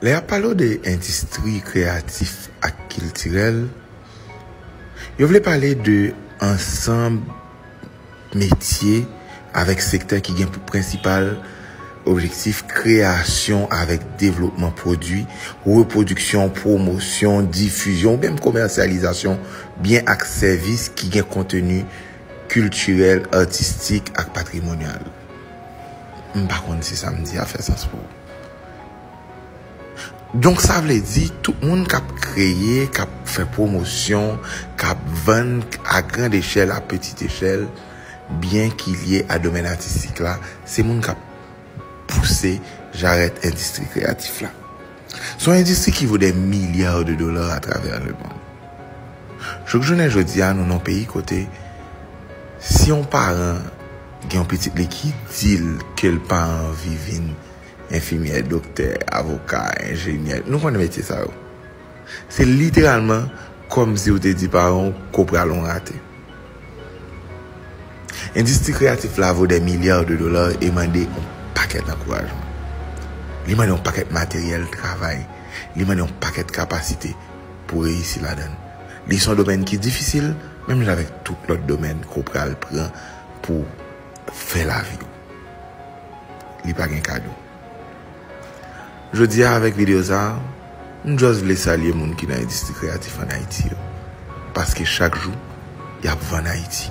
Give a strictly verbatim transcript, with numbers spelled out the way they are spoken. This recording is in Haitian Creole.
Lè y ap pale w de endistri kreyatif ak kiltirèl, yo vle pale de ansanm metye avèk sektè ki gen pou prensipal objektif kreyasyon avèk devlopman pwodui, repwodiksyon, pwomosyon, difizyon oubyen komèsyalizasyon byen ak sèvis ki gen konteni kiltirèl, atistik ak patrimonyal. M pa konn si sa m di a fè sans pou ou. Donk, sa vle di, tout moun k ap kreye, k ap fè pwomosyon, k ap vann a grand echèl, a petit echèl, byen ki lye a domèn atistik la, se moun k ap pouse jarèt endistri kreyatif la. Se yon endistri ki vo des milliards de dollars à travers le monde. Jouk jounen jodi a, nou nan yon peyi kote, si yon paran gen yon pitit li ki di l ke l pa anvi vin enfimyè, doktè, avoka, enjenyè, nou konnen metye sa yo. Se literalman kòmsi w te di paran w ke w pral yon rate. Endistri kreyatif la vo des milliards de dollars e mande yon pakèt ankourajman. Li mande yon pakèt materyèl travay. Li mande yon pakèt kapasite pou reyisi ladan l. Li se yon domèn ki difisil, menm jan avèk tout lòt domèn ke w pral pran pou fè lavi w. Li pa gen kado. Jodi a, avèk videyo sa a, m just vle salye moun ki nan endistri kreyatif ann Ayiti yo. Paske chak jou, y ap vann Ayiti.